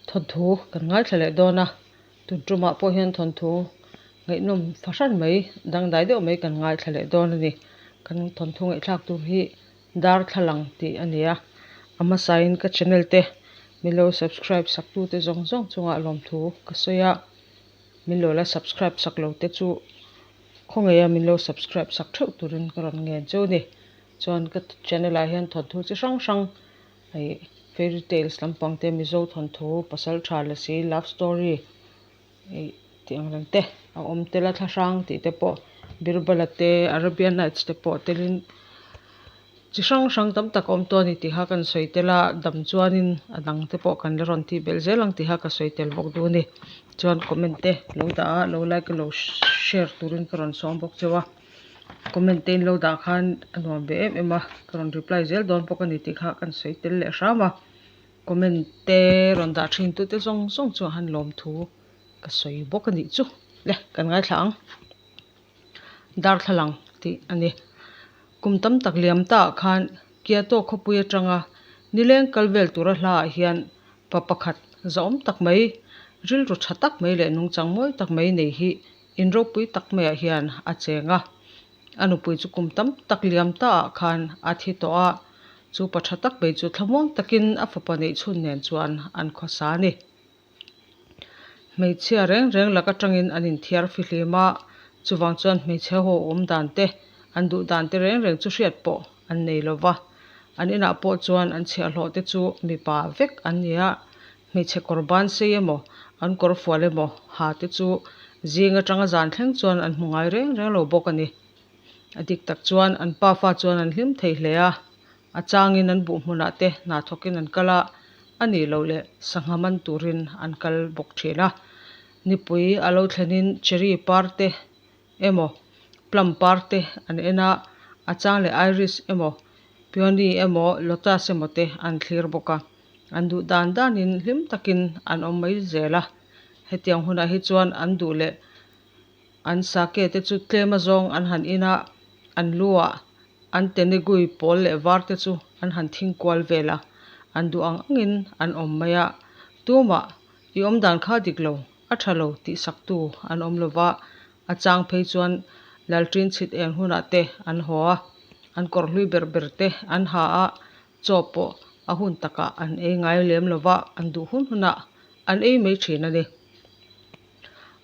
Thawnthu kan ngaithla leh dawn a, tun tumah pawh hian thawnthu ngaihnawm fahran mai, dangdai deuh mai kan ngaithla leh dawn a ni. Kan thawnthu ngaihthlak tur hi Darthlalang tih a ni a, a hmasain ka channel te min lo subscribe sak tute zawng zawng chungah lawmthu ka sawi a, min lo la subscribe sak lo te chu khawngaih a min lo subscribe sak theuh turin ka rawn ngen cheu a ni. Chuan ka channel ah hian thawnthu chi hrang hrang ih fairy tales lampang te Mizo thawnthu pasal tha lasi love story ih tih ang reng te a awm tel a thlahrang tih te pawh Birbala te Arabian nights te pawh telin chi hrang hrang tam tak a awm tawh a ni tih kha kan sawi tel a dam chuanin a dang te pawh kan la rawn tih belh zel ang tih kha ka sawi tel bawk duh a ni chuan comment te lo dah a lo like a lo share turin ka rawn sawm bawk cheu a. Comment te in lo dah khan a nuam ve em em a, ka rawn reply zel dawn bawk a ni tih kha kan sawi tel leh hram a, comment te rawn dah thin tute zawng zawng chuan han lawm thu ka sawi bawk a nih chu le kan ngaithla ang. Darthlalang tih a ni. Kum tam tak liam ta ah khan Kyoto khawpui atanga nileng kal vel tura hla ah hian pa pakhat zahawm tak mai, rilru tha tak mai leh nungchang mawi tak mai nei hi In ropui tak maiah hian a cheng a, a nupui chu kum tam tak liam ta ah khan a thi tawh a, chu pa tha tak mai chu thlamuang takin a fapa neih chhun nen chuan an khawsa a ni. Hmeichhia reng reng lak atangin an inthiar fihlim a, chuvang chuan hmeichhe ho awm dan te, an duh dan te reng reng chu hriat pawh an nei lo va, an inah pawh chuan an chhiahhlawh te chu mipa vek an ni a, Hmeichhe kawr ban sei emaw, an kawr fual emaw ha te chu zing atanga zan thleng chuan an hmu ngai reng reng lo bawk a ni. A dik tak chuan an pafa chuan an hlim thei hle a, a changin an buh hmunah te hna thawkin an kal a, a nih loh leh sangha man turin an kal bawk thin a. Nipui a lo thlenin cherry par te emaw, plum par te an en a, a chang leh iris emaw, peony emaw, lotus emaw te an thlir bawk a. An duh dan danin hlim takin an awm mai zel a, hetiang hunah hi chuan an duh leh an sake te chu tlem azawng an han in a, an lu ah an tenegui pawl leh var te chu an han thing kual vel a, an duh ang angin an awm mai a, tumah i awm dan kha dik lo, a tha lo tih saktu an awm lo va, a chang phei chuan lalṭin chhit eng hunah te an haw a, an kawr hlui ber ber te an ha a, Chaw pawh a hun takah an ei ngai lem lo va, an duh hun hunah an ei mai thin a ni.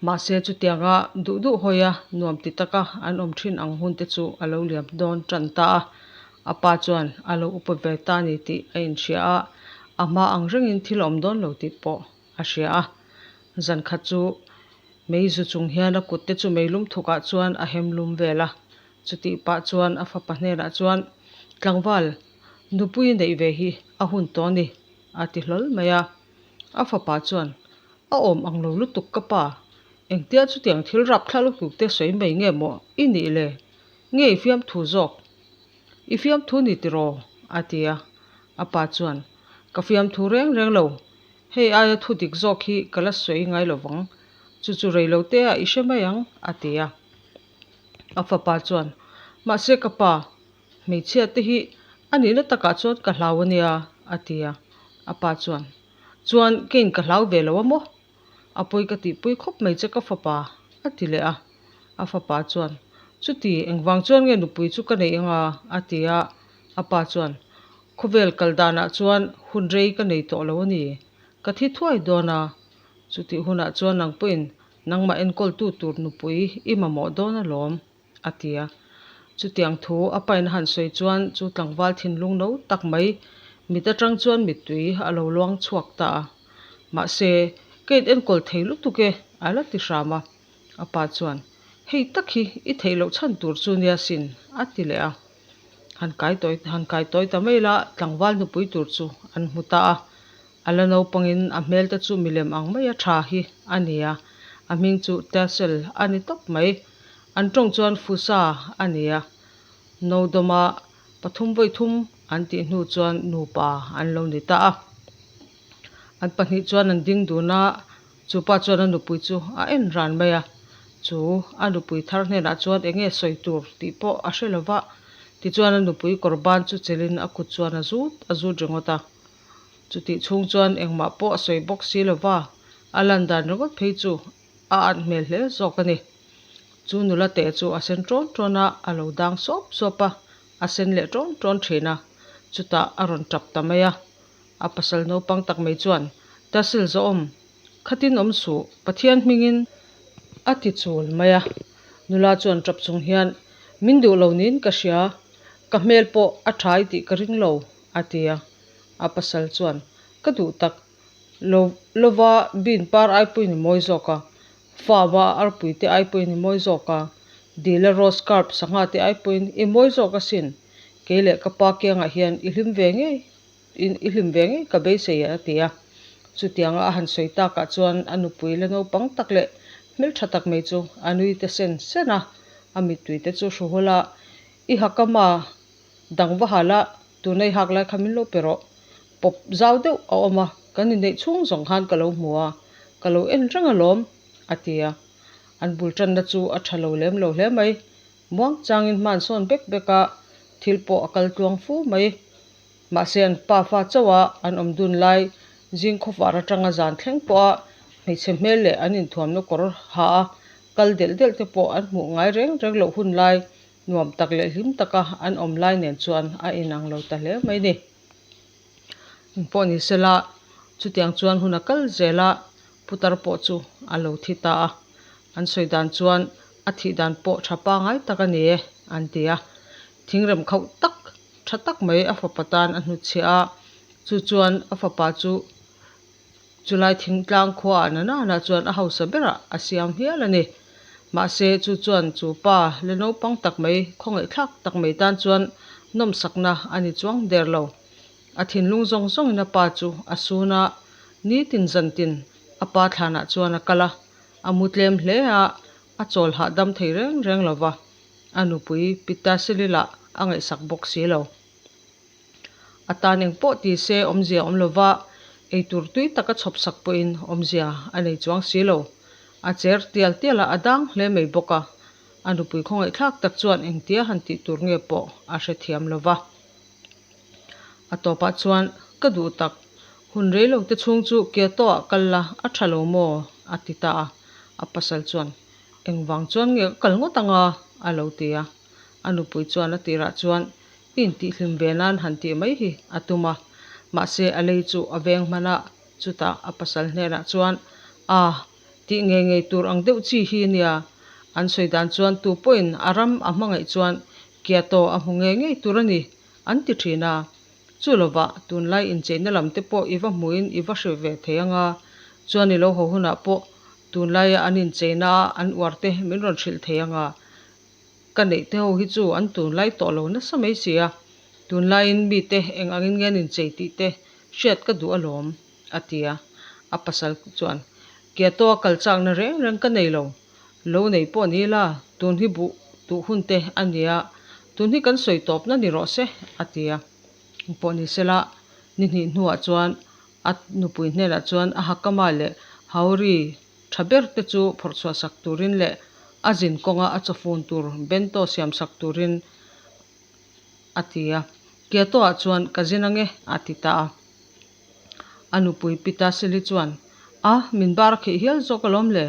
Mahse chutianga duh duh hawia nuam ti taka an awm thin ang hun te chu a lo liam dawn tan ta a. A pa chuan a lo upa ve ta a ni tih a inhria a, a hma ang rengin thil a awm dawn lo tih pawh a hria a. Zan khat chu mei zu chung hian a kut te chu meilum thukah chuan a hem lum vel a. Chutih pah chuan a fapa hnenah chuan, Tlangval, nupui neih ve hi a hun tawh a ni, a ti hlawl mai a. A fapa chuan, A awm ang lo lutuk ka pa, engtia chutiang thil rapthla lutuk te sawi mai nge maw i nih le? Nge i fiamthu zawk? I fiamthu ni tiraw? a ti a. A pa chuan, Ka fiamthu reng reng lo, hei aia thu dik zawk hi ka la sawi ngai lo vang, chu chu rei lo te ah i hre mai ang, a ti a. A fapa chuan, Mahse ka pa, hmeichhia te hi a nihna takah chuan ka hlau a nia, a ti a. A pa chuan, Chuan keiin ka hlau ve lo a maw? A pawi ka tihpui khawp mai che ka fapa, a ti leh a. A fapa chuan, Chuti, engvang chuan nge nupui chu ka neih anga? a ti a. A pa chuan, Khawvel kal danah chuan hun rei ka nei tawh lo a ni, ka thi thuai dawn a. Chutih hunah chuan nang pawhin Nangmah enkawltu tur nupui i mamawh dawn alawm, a ti a. Chutiang thu a pain a han sawi chuan chu tlangval thinlung no tak mai mit atang chuan mittui a lo luang chhuak ta a. Mahse, ka in enkawl thei lutuk e, a la ti hram a. A pa chuan, Hei tak hi i theih loh chhan tur chu nia sin, a ti leh a. Han kai tawi han kai tawi ta mai la, tlangval nupui tur chu an hmu ta a. A la naupangin a hmel te chu milem ang maia tha hi a ni a, a hming chu Tassel a ni tawp mai. An tawng chuan Fusa a ni a, Nodawma pathum vawi thum an tih hnu chuan nupa an lo ni ta a. An pahnih chuan an ding dun a, chu pa chuan a nupui chu a en ran mai a, chu a nupui thar hnenah chuan eng nge sawi tur tih pawh a hre lo va, tichuan a nupui kawr ban chu chelhin a kut chuan a zut a zut ringawt a. Chutih chhung chuan engmah pawh a sawi bawk si lo va, a lan dan ringawt phei chu a at hmel hle zawk a ni. Chu nula teh chu a sen ṭawn ṭawn a, a lo dang sawp sawp a, a sen leh ṭawn ṭawn ṭhin a, chutah a rawn ṭap ta mai a. A pasal naupang tak mai chuan, Tasil zawhawm, khatin awm suh, Pathian hmingin! A ti chul mai a. Nula chuan ṭap chung hian, Min duh lo niin ka hria, ka hmel pawh a ṭhai tih ka ring lo, a ti a. A pasal chuan, Ka duh tak, lo lova bean par ai pawhin i mawi zawk a, fava arpui te ai pawhin i mawi zawk a, dila rose carp sangha te ai pawhin i mawi zawk asin, kei leh ka pa kiangah hian i hlim ve ngei i hlim ve ngei ka beisei a ti a. Chutianga a han sawi takah chuan a nupui la naupang tak leh hmeltha tak mai chu a nui te sen sen a, a mittui te chu hru hul a, I hakama dang va hal a, tuna i hak lai kha min lo pe rawh. Pawp zau deuh a awm a, kan inneih chhung zawng khan ka lo hmu a, ka lo en reng alawm, a ti a. An bul tanna chu a tha lo lem lo hle mai. Muang changin hman sawn bek bek a, thil pawh a kal tluang fu mai. Mahse an pa fa chauh a, an awm dun lai zing khawvar atanga zan thleng pawha hmeichhe hmel leh an inthuamna kawr ha a kal delh delh te pawh an hmuh ngai reng reng loh hun lai nuam tak leh hlim taka an awm lai nen chuan a inang lo ta hle mai ni. Engpawh ni sela, chutiang chuan hun a kal zel a, putar pawh chu a lo thi ta a. An sawi dan chuan a thih dan pawh tha pangai tak a ni e, an ti a. Thingrem khauh tak, tha tak mai a fapa tan a hnutchhiah a, chu chuan a fapa chu Chulai thingtlang khuaah Nanana chuan a hausa berah a siam hial a ni. Mahse, chu chuan chu pa la naupang tak mai, khawngaihthlak tak mai tan chuan nawmsakna a ni chuang der lo. A thinlung zawng zawngin a pa chu a sun a, nitin zantin a pa thlanah chuan a kal a, a mu tlem hle a, a chawl hahdam thei reng reng lo va, a nupui Pitasili lah a ngaihsak bawk si lo. A tan eng pawh ti se awmzia awm lova, eitur tui taka chhawp sak pawhin awmzia a nei chuang si lo. A cher tial tial a, a dang hle mai bawk a. A nupui khawngaihthlak tak chuan engtia han tih tur nge pawh a hrethiam lova. A tawpah chuan, Ka duh tak, hun rei lo te chhung chu Kyoto ah kal la, a tha lo maw? a ti ta a. A pasal chuan, Engvang chuan nge ka kal ngawt anga? a lo ti a. A nupui chuan a tirah chuan, I intihhlim ve nan han tih mai hi a tum a, mahse a lei chu a veng hman a, chutah a pasal hnenah chuan, A, tih ngei ngei tur ang deuh chi hi nia, an sawi dan chuan tu pawhin a ram a hmangaih chuan Kyoto a hmu ngei ngei tur a ni, an ti thin a. Chu lovah tunlai incheina lam te pawh i va hmuin i va hre ve thei ang a, chuan i lo haw hunah pawh tunlaia an incheina a an uar te min rawn hrilh thei ang a, Ka neih te ho hi chu an tunlai tawh lo nasa mai si a, tunlaiin mite eng angin nge an inchei tih te hriat ka duh alawm, a ti a. A pasal chuan, Kyoto a kal chakna reng reng ka nei lo, lo nei pawh ni ila, tun hi buh tuh hun te a nia, tun hi kan sawi tawpna ni rawh se, a ti a. Pawh ni sela, ni hnih hnuah chuan a nupui hnenah chuan a Hakama leh Haori Tha ber te chu phawrh chhuah sak turin leh a zin kawnga a chawfun tur bento siam sak turin a ti a. Kyoto ah chuan ka zin ange a ti ta a. A nupui Pita Sili chuan, A, min bar a kheih hial zawk alawm le.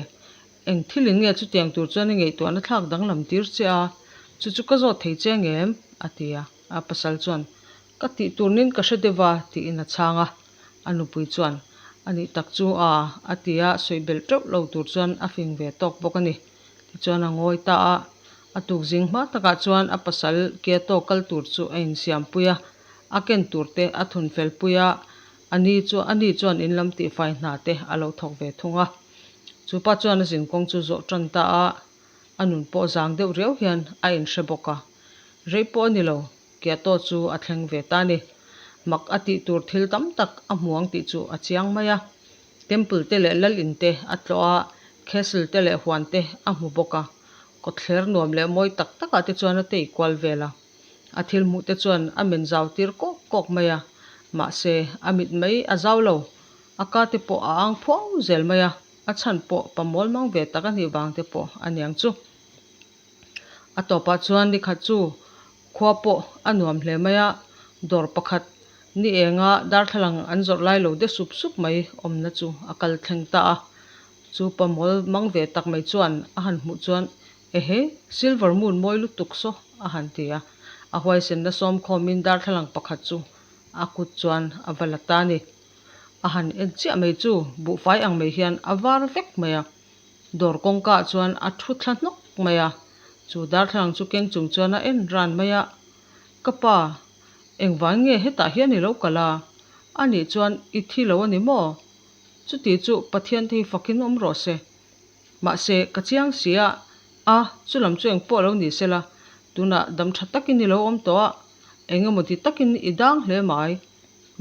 Eng thil in nge chutiang tur chuan i ngaihtuahna thlak danglam tir che a, chu chu ka zawt thei che ngem? a ti a. A pasal chuan, Ka tih tur nin ka hre deuh a, tiin a chhang a. A nupui chuan, A nih tak chu a, a ti a, sawi belh teuh lo tur chuan a fing ve tawk bawk a ni. Tichuan a ngawi ta a, a tukzing hma takah chuan a pasal Kyoto kal tur chu a insiampui a, a ken tur te a thun fel pui a, a ni chu a ni chuan in lam tihfai hna te a lo thawk ve thung a. Chu pa chuan a zinkawng chu zawh tan ta a, a nun pawh zang deuh riau hian a inhre bawk a. Rei pawh a ni lo, Kyoto chu a thleng ve ta a ni. Mak a tih tur thil tam tak a hmu ang tih chu a chiang mai a. Temple te leh lal in te a tlawh a, castle te leh huan te a hmu bawk a. Kawtthler nuam leh mawi tak takah te chuan a tei kual vel a. A thil hmuh te chuan a men zau tir kawk kawk mai a. Mahse, a mit mai a zau lo. A ka te pawh a ang phuau zel mai a, a chhan pawh pa mawl mang ve tak a nih vang te pawh a niang chu. A tawpah chuan nikhat chu khua pawh a nuam hle mai a, dawr pakhat Ni enga darthlalang an zawrh lai lo de sup sup mai awmna chu a kal thleng ta a. Chu pa mawl mang ve tak mai chuan a han hmuh chuan, Ehe, Silver Moon mawi lutuk saw, a han ti a. A huaisenna sawm khawmin darthlalang pakhat chu a kut chuan a va la ta a ni. A han en chiah mai chu buhfai ang mai hian a var vek mai a. Dawr kawngka ah chuan a thu thla hnawk mai a. Chu darthlalang chu keng chung chuan a en ran mai a. Ka pa, engvang nge hetah hian i lo kal a? Anih chuan i thi lo a ni maw? Chuti chu Pathian te hi fakin awm rawh se. Mahse, ka chiang si a, a, chulam chu engpawh lo ni sela, tunah dam tha takin i lo awm tawh a, eng emaw ti takin i dang hle mai.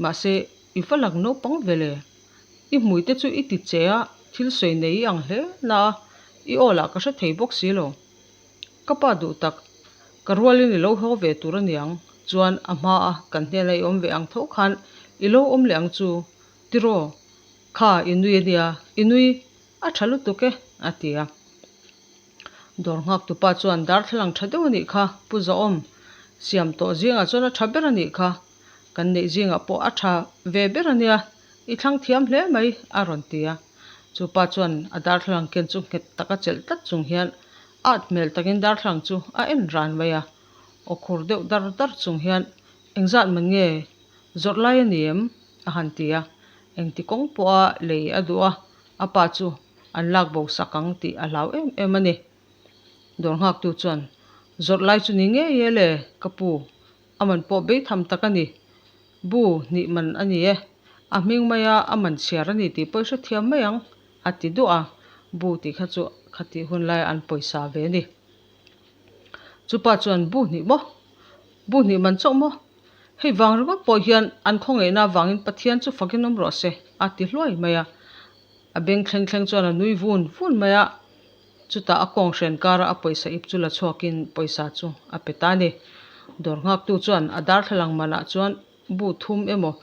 Mahse, i va lang naupang ve le. I hmui te chu i ti che a, thil sawi nei i ang hle na a, i aw lah ka hre thei bawk si lo. Ka pa duh tak, ka rualin i lo haw ve tur a niang, chuan a hma a kan hnena i awm ve ang tho khan i lo awm leh ang chu, tiraw? Kha, i nui a nia, i nui a tha lutuk e, a ti a. Dawr nghaktu pa chuan darthlalang tha deuh a nih kha, Pu Zawm, siam tawh zingah chuan a tha ber a nih kha, kan neih zingah pawh a tha ve ber a nia, i thlang thiam hle mai, a rawn ti a. Chu pa chuan a darthlalang ken chu nghet taka chelh tlat chung hian at hmel takin darthlalang chu a en ran mai a, aw khur deuh dar dar chung hian engzat man nge zawrh lai a ni em? a han ti a, engti kawng pawha lei a duh a, a pa chu an lak bo sak ang tih a hlau em em a ni. Dawr nghaktu chuan, Zawrh lai chu ni ngei e le, ka pu, a man pawh beitham tak a ni. Bu hnih man a ni e, a hming maia a man chhiar a ni tih pawh i hrethiam mai ang, a ti duah a, bu tih kha chu khatih hun laia an pawisa ve a ni. Chupa chuan, Bu hnih maw? Bu hnih man chauh maw? Hei vang ringawt pawh hian an khawngaihna avangin Pathian chu fakin awm rawh se, a ti hluai mai a. A beng thleng thleng chuan a nui vun vun mai a. Chutah a kawng hren kara a pawisa ip chu la chhuakin pawisa chu a pe ta a ni. Dawr nghaktu chuan a darthlalang manah chuan bu thum emaw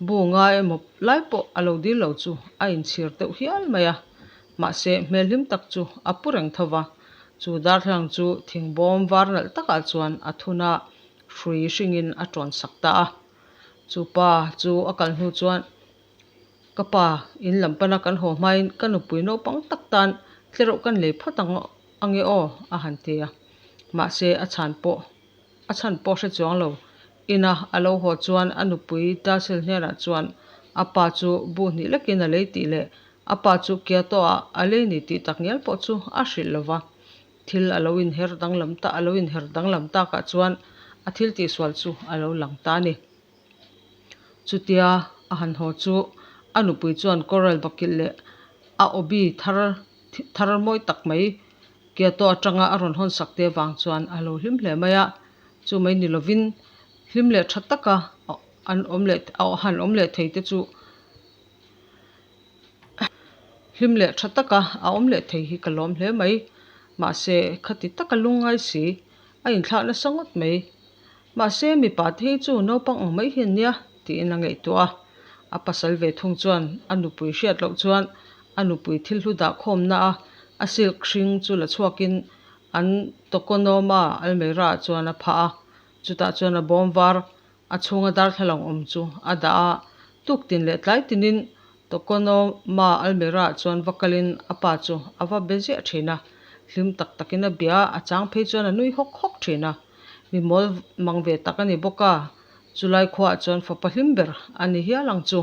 bu nga emaw lai pawh a lo dil lo chu a inchhir deuh hial mai a. Mahse hmel hlim tak chu a pu reng tho va. Chu darthlalang chu thingbawm var nalh takah chuan a thun a, hrui hringin a tawn sak ta a. Chu pa chu a kal hnu chuan Ka pa, in lam pana kan haw hmain ka nupui naupang tak tan tlereuh kan lei phawt ang ange aw, a han ti a. Mahse a chhan pawh a chhan pawh hre chuang lo. Ina a lo haw chuan a nupui Dasil hnenah chuan a pa chu bu hnih lekin a lei tih leh a pa chu Kyoto-ah a lei ni tih takngial pawh chu a hrilh lo va. Thil a lo inher danglam ta a lo inher danglam takah chuan a thil tihsual chu a lo lang ta a ni. Chutia a han haw chu a nupui chuan Coral bakilh leh a awbi thar thar mawi tak mai Kyoto atanga a rawn hawn sak te vang chuan a lo hlim hle mai a. Chu mai ni lovin hlim leh tha taka an awm leh a han awm leh thei te chu Hlim leh tha taka a awm leh thei hi ka lawm hle mai. Mahse, khati taka lungngai si, a inthlak nasa ngawt mai. Mahse, mipa te hi chu naupang ang mai hi an nia, tiin a ngaihtuah a. A pasal ve thung chuan a nupui hriat loh chuan a nupui thil hlu dah khawmna a a silk hring chu la chhuakin an tokonoma almeira ah chuan a phah a. Chutah chuan a bawm var A chhunga darthlalang awm chu a dah a, tuktin leh tlai tinin Tokonoma almirah chuan va kalin a pa chu a va be ziah thin a, hlim tak takin a bia a, a chang phei chuan a nui hawk hawk thin a. Mi mawl mang ve tak a ni bawk a, chulai khuaah chuan fapa hlim ber a ni hial ang chu.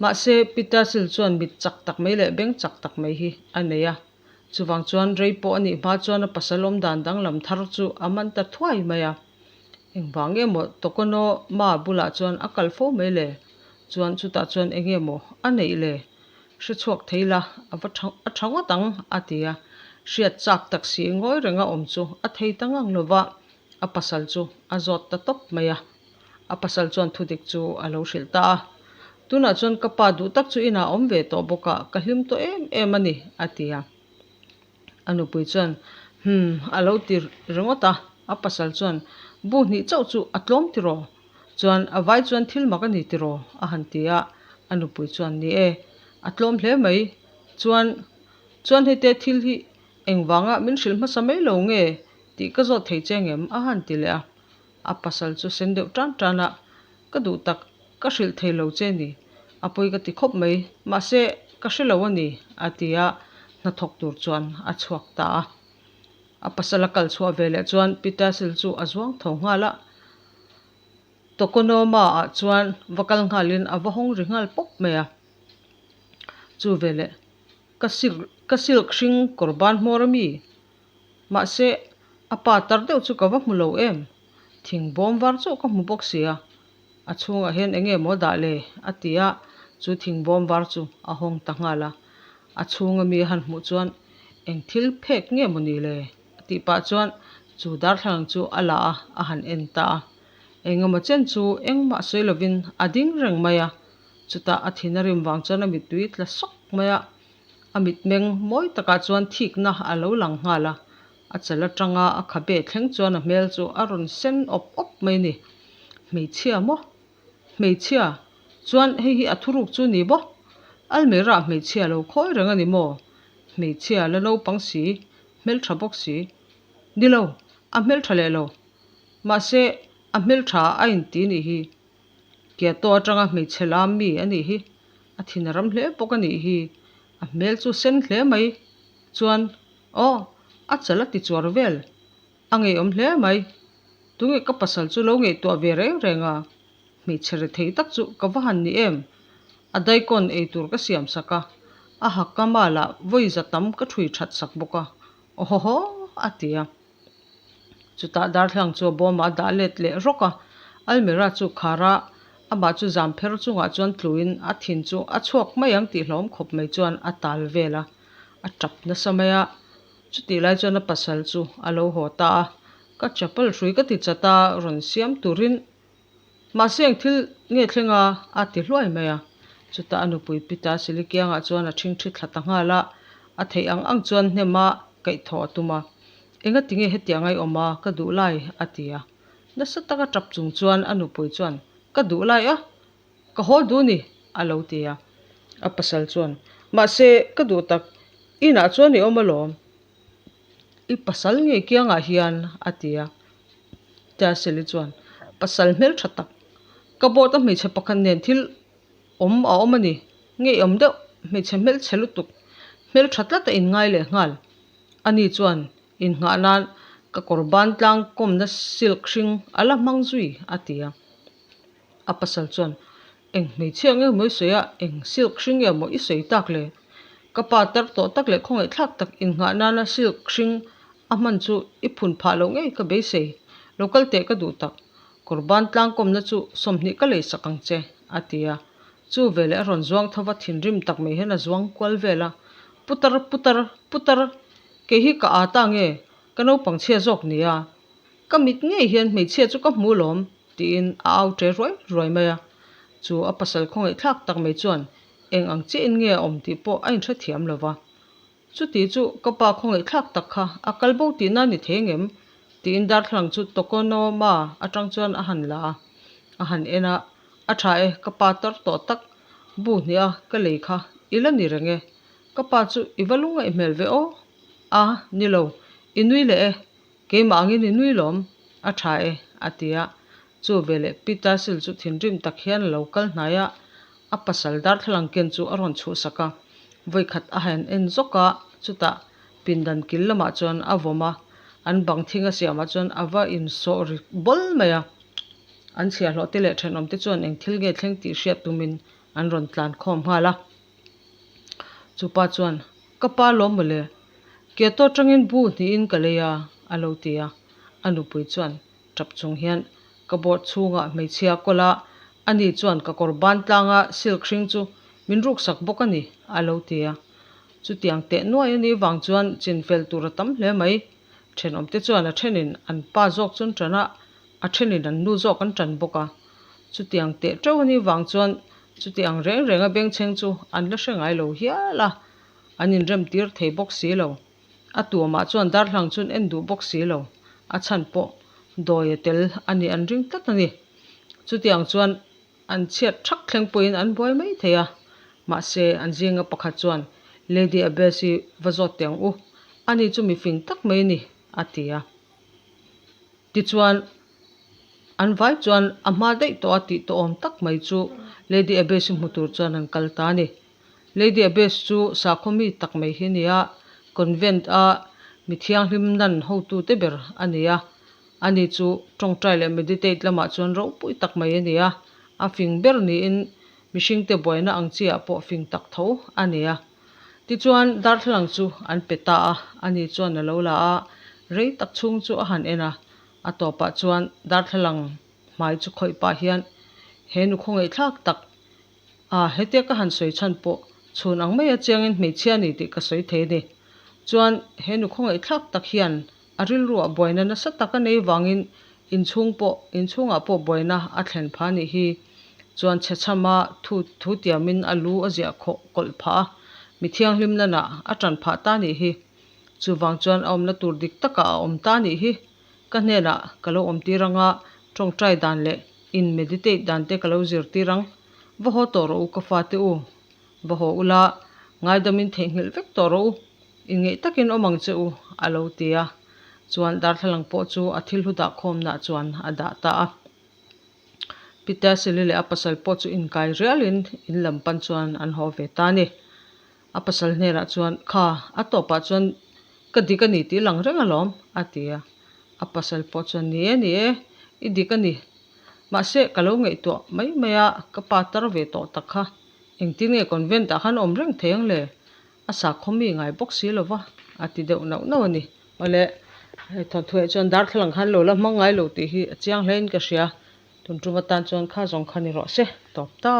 Mahse, Peter Sil chuan mit chak tak mai leh beng chak tak mai hi a nei a, chuvang chuan rei pawh a nih hma chuan a pasal awmdan danglam thar chu a man ta thuai mai a. Engvang nge maw Tokono ma bulah chuan a kal fo mai le? Chuan chutah chuan eng nge maw a neih le? Hre chhuak thei la, a va tha a tha ngawt ang, a ti a. Hriat chak tak si ngawi renga awm chu a thei ta ngang lo va, a pasal chu a zawt ta tawp mai a. A pasal chuan thudik chu a lo hrilh ta a. Tunah chuan ka pa duh tak chu inah a awm ve tawh bawk a, ka hlim tawh em em a ni, a ti a. A nupui chuan, Hum, a lo ti ringawt a. A pasal chuan, Bu hnih chauh chu a tlawm tiraw? Chuan, a vai chuan thil mak a ni tiraw? a han ti a. A nupui chuan, Ni e, a tlawm hle mai. Chuan, chuan hete thil hi engvanga min hrilh hmasa mai lo nge tih ka zawt thei che ngem? a han ti leh a. A pasal chu sen deuh tan tan a. Ka duh tak, ka hrilh thei lo che ni. A pawi ka ti khawp mai, mahse, ka hre lo a ni, a ti a, hnathawk tur chuan a chhuak ta a. A pasal a kal chhuah ve leh chuan Pitasil chu a zuang tho nghal a. Tokonoma ah chuan va kal nghalin a va hawng ri nghal pawp mai a. Chu veleh ka silk ka silk hring kawr ban hmawr a mi? Mahse, a pa tar deuh chu ka va hmu lo em? Thing bawm var chauh ka hmu bawk sia, a chhungah hian eng nge maw dah le? a ti a, chu thing bawm var chu a hawng ta nghal a. A chhunga mi a han hmuh chuan eng thil phek nge maw ni le? A tih pah chuan chu darthlalang chu a la a, a han en ta a. Engemaw chen chu engmah sawi lovin a ding reng mai a, chutah a thin a rim vang chuan a mittui tla sawk mai a, a mitmeng mawi takah chuan thikna a lo lang nghal a, a chal atanga a khabe thleng chuan a hmel chu a rawn sen awp awp mai a ni. Hmeichhia maw? Hmeichhia? Chuan hei hi a thuruk chu ni maw? Almirah hmeichhia lo khawi reng a ni maw? Hmeichhia la naupang si, hmeltha bawk si. Ni lo, a hmeltha leh lo. Mahse, a hmeltha a inti nih hi. Kiato atanga hmeichhe lam mi a nih hi. A thin a ram hle bawk a nih hi. A hmel chu sen hle mai. Chuan, aw, a chal a ti chuar vel. A ngeiawm hle mai. Tunge ka pasal chu lo ngaihtuah ve reng reng a, hmeichhe rethei tak chu ka va han ni em? A daikawn ei tur ka siam sak a, a hakama lah vawi za tam ka ṭhui ṭhat sak bawk a, awhawhaw a ti a. Chutah darthlang chu a bawmah a dah let leh rawk a, almirah chu khar a, amah chu zam pher chungah chuan tluin a thin chu a chhuak mai ang tih hlawm khawp mai chuan a tal vel a, a tap nasa mai a. Chutih lai chuan a pasal chu a lo haw ta a, Ka chapal hrui ka ti chat a, rawn siam turin mahse eng thil nge thleng a? a ti hluai mai a. Chutah a nupui Pita Silikiangah chuan a ṭhingṭhi thla ta nghal a, a theih ang ang chuan hnem a kaihthawh a tum a. Engati nge hetiang a i awm a, ka duh lai? a ti a. Nasa taka ṭap chung chuan a nupui chuan, Ka duh lai a, Ka haw duh ni, a lo ti a. A pasal chuan, Mahse, ka duh tak, inah chuan i awm alawm. I pasal ngei kiangah hian, a ti a. Tiaseli chuan, Pasal hmeltha tak, ka boat a hmeichhe pakhat nen thil awm a awm a ni. Ngeiawm deuh, hmeichhe hmelchhe lutuk, hmeltha tlat a inngai leh nghal. Ani chuan, Innghah nan ka kawr ban tlang kawmna silk hring a la hmang zui, a ti a. A pasal chuan, Eng hmeichhia nge maw i sawi a, eng silk hring nge maw i sawi tak le? Ka pa tar tawh tak leh khawngaih thlak tak innghah nana silk hring a hman chu i phun phah loh ngei ka beisei. Lo kal teh ka duh tak. Kawrban tlangkawmna chu 20 ka lei sak ang che, a ti a. Chu veleh a rawn zuang tho va, thinrim tak mai hian a zuang kual vel a. Putar, putar, putar, kei hi ka â ta nge, ka naupang chhia zawk nia. Ka mit ngei hian hmeichhia chu ka hmu lawm, tiin a au ṭe ruai ruai mai a. Chu a pasal khawngaih thlak tak mai chuan eng ang chiahin nge a awm tih pawh a inhrethiam lo va. Chuti chu ka pa khawngaih thlak tak kha a kal bo tihna ni thei ngem? tiin darthlalang chu Tokonoma atang chuan a han la a, a han en a, A ṭha e, ka pa tar tawh tak, bu hnih a ka lei kha i la ni reng e, ka pa chu i va lungngaih hmel ve aw? A, ni lo, i nui leh e, Keimah angin i nui lawm, a tha e, a ti a. Chu veleh Peter Sil chu thinrim tak hian a lo kal hnai a, a pasal darthlalang ken chu a rawn chhuhsak a. Vawikhat a han en zawk a, chutah pindan kil lamah chuan a vawm a, an bang thing a siamah chuan a va insawh ri bawl mai a. An chhiahhlawh te leh thenawm te chuan eng thil nge thleng tih hriat tumin an rawn tlan khawm nghal a. Chupa chuan, Ka pa lawm mawle, Keto atangin bu hnihin ka lei a, a lo ti a. A nupui chuan tap chung hian, Ka board chhungah hmeichhia kawl a, ani chuan ka kawr ban tlanga silk hring chu min ruksak bawk a ni, a lo ti a. Chutiang teh nuai a nih vang chuan chinfel tur a tam hle mai. Thenawmte chuan a thenin an pa zawk chu an tan a, a thenin an nu zawk an tan bawk a. Chutiang teh teuh a nih vang chuan chutiang reng renga bengchheng chu an la hre ngai lo hial a, an inrem tir thei bawk si lo. A tuamah chuan darhlang chu an en duh bawk si lo, a chhan pawh dawi a tel a nih an ring tlat a ni. Chutiang chuan an chhiat thak thleng pawhin an buai mai thei a, mahse an zinga pakhat chuan Lady Abbess hi va zawt teh ang u, ani chu mifing tak mai a ni, a ti a. Tichuan. An vai chuan a hma daih tawh a tih tawh awm tak mai chu Lady Abbess-i hmu tur chuan an kal ta a ni. Lady Abbess chu sakhaw mi tak mai hi a ni a, convent a mi thianghlim nan hotute ber a ni a. Ani chu tawngtai leh meditate lamah chuan ropui tak mai a ni a, a fing ber niin mihringte buaina ang chi ah pawh fing tak tho a ni a. Tichuan darthlalang chu an pe ta a, ani chuan a lo la a, rei tak chhung chu a han en a, a tawpah chuan darthlalang hmai chu khawih pah hian he nu khawngaihthlak tak a hetia ka han sawi chhan pawh chhun ang maia chiangin hmeichhia a ni tih ka sawi thei a ni. Chuan he nu khawngaihthlak tak hian a rilruah buaina nasa tak a nei vangin inchhung pawh inchhungah pawh buaina a thlen phah a nih hi. Chuan chhechhama thu thu tiamin a lu a ziah khawh kawlh phah a, mi thianghlim nanah a tan phah ta a nih hi. Chuvang chuan a awmna tur dik takah a awm ta a nih hi. Ka hnenah ka lo awmtir anga tawngtai dan leh in meditate dan te ka lo zirtir ang. Va haw tawh rawh u ka fate u. Va haw ula, ngaidamin theihnghilh vek tawh rawh u. Inngeih takin awm ang che u, a lo ti a. Chuan darthlalang pawh chu a thil hlu dah khawmnah chuan a dah ta a. Pi Tasili leh a pasal pawh chu inkai rialin in lam pan chuan an haw ve ta a ni. A pasal hnenah chuan, Kha, a tawpah chuan ka dik a ni tih lang reng alawm, a ti a. A pasal pawh chuan, Ni e, ni e, i dik a ni. Mahse, ka lo ngaihtuah mai mai a, ka pa tar ve tawh tak kha. Engtin nge convent ah khan awm reng thei ang le? A sakhaw mi ngai bawk si lo va, a ti deuh nauh nauh a ni. Awle, hei thawnthuaih chuan darthlalang khan lo la hmang ngai lo tih hi a chiang hle in ka hria. Tun tum atan chuan kha zawng kha ni rawh se, tawp ta.